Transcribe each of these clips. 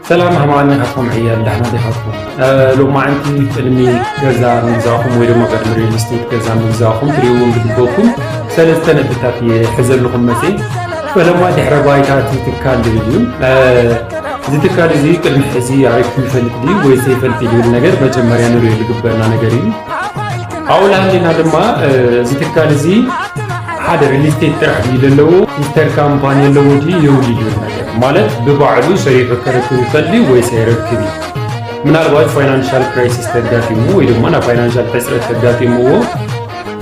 ሰላም ኣማኒ ኢኻትኩም ዕያል ዳሕና ዲኻትኩም? ሎማዓንቲ ቅድሚ ገዛ ምግዛእኹም ወይ ድማ ቅድሚ ሪል ስቴት ገዛ ምግዛእኹም ትሪእዎም ዝግበኩም ሰለስተ ነጥብታት እየ ሕዘልኹም መፅእ። ፈለማ ድሕረ ባይታ እቲ ትካል ዝብል እዩ። እዚ ትካል እዚ ቅድሚ ሕዚ ኣሪፍ ይፈልጥ ድዩ ወይ ዘይፈልጥ ዝብል ነገር መጀመርያ ንሪኦ ዝግበርና ነገር እዩ። ኣብኡ ላሃሊና ድማ እዚ ትካል እዚ ሓደ ሪል ስቴት ጥራሕ ድዩ ዘለዎ፣ ሲስተር ካምፓኒ ኣለዎ ድዩ የብሉ ድዩ ነገር ማለት ብባዕሉ ሰሪሑ ከረክብ ይኽእል ድዩ ወይስ ኣይረክብ እዩ? ምናልባት ፋይናንሻል ክራይሲስ ተጋጢሙ ወይ ድማ ናብ ፋይናንሻል ሕፅረት ተጋጢምዎ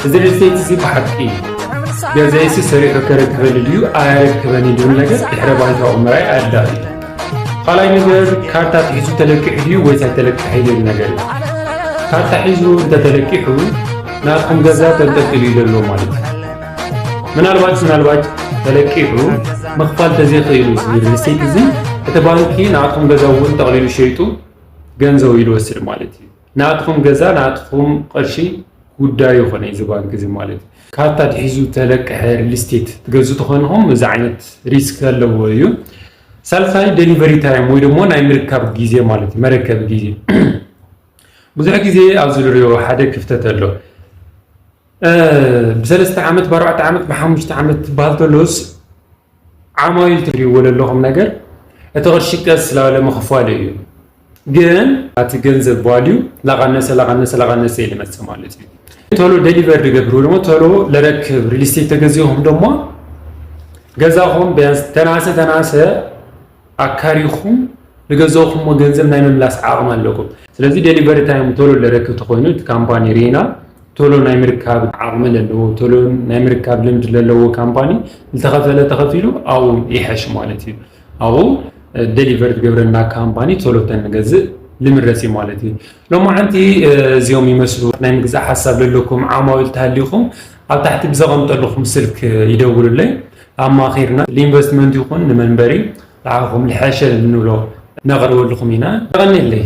እዚ ሪል ስቴት እዚ ብሓቂ ገዛኢሲ ሰሪሑ ከረክበኒ ድዩ ኣያረክበኒ ድብል ነገር ድሕረ ባይታኡ ምራይ ኣዳል እዩ። ካልኣይ ነገር ካርታ ሒዙ ተለቂሑ ድዩ ወይስ ኣይተለቅሐ ይብል ነገር እዩ። ካርታ ሒዙ እንተተለቂሑ ናትኩም ገዛ ተንጠልጥሉ እዩ ዘሎ ማለት እዩ። ምናልባት ምናልባት ተለቂሑ ምኽፋል ተዘይኽእሉ እዚ ሪል ስቴት እዚ እቲ ባንኪ ናትኩም ገዛ እውን ጠቕሊሉ ሸይጡ ገንዘቡ ይልወስድ ማለት እዩ። ናትኩም ገዛ ናትኩም ቅርሺ ጉዳይ ይኾነ እዚ ባንክ እዚ ማለት እዩ። ካርታ ድሒዙ ተለቅሐ ሪል ስቴት ትገዙ ተኾንኹም እዚ ዓይነት ሪስክ ኣለዎ እዩ። ሳልሳይ ዴሊቨሪ ታይም ወይ ድማ ናይ ምርካብ ግዜ ማለት እዩ። መረከቢ ግዜ ብዙሕ ግዜ ኣብዚ ዝሪኦ ሓደ ክፍተት ኣሎ። ብሰለስተ ዓመት ብኣርባዕተ ዓመት ብሓሙሽተ ዓመት ትበሃል ተሎስ ዓማዊል ትሪእዎ ዘለኹም ነገር እቲ ቅርሺ ቀስ ላበለ ምኽፋሉ እዩ። ግን ኣቲ ገንዘብ ቫልዩ ላቐነሰ ላቐነሰ ላቐነሰ ይልመጽእ ማለት እዩ። ቶሎ ዴሊቨር ዝገብሩ ደግሞ ቶሎ ለረክብ ሪል ስቴት ተገዚኹም ደሞ ገዛኹም ቢያንስ ተናሰ ተናሰ ኣካሪኹም ዝገዛኹምዎ ገንዘብ ናይ ምምላስ ዓቕሚ ኣለኩም። ስለዚ ዴሊቨሪ ታይም ቶሎ ለረክብ ተኾይኑ እቲ ካምፓኒ ሪና ቶሎ ናይ ምርካብ ዓቕሚ ለለዎ ቶሎ ናይ ምርካብ ልምድ ለለዎ ካምፓኒ ዝተኸፈለ ተኸፊሉ ኣብኡ ይሐሽ ማለት እዩ። ኣብኡ ዴሊቨር ዝገብረና ካምፓኒ ቶሎ ተንገዝእ ልምረስ እዩ ማለት እዩ። ሎማዓንቲ እዚኦም ይመስሉ ናይ ምግዛእ ሓሳብ ለለኩም ዓማዊል ተሃሊኹም ኣብ ታሕቲ ብዘቐምጠልኹም ስልክ ይደውሉለይ ኣማኺርና ንኢንቨስትመንት ይኹን ንመንበሪ ንዓኹም ልሐሸ ንብሎ ነቕርበልኹም ኢና። የቐንየለይ።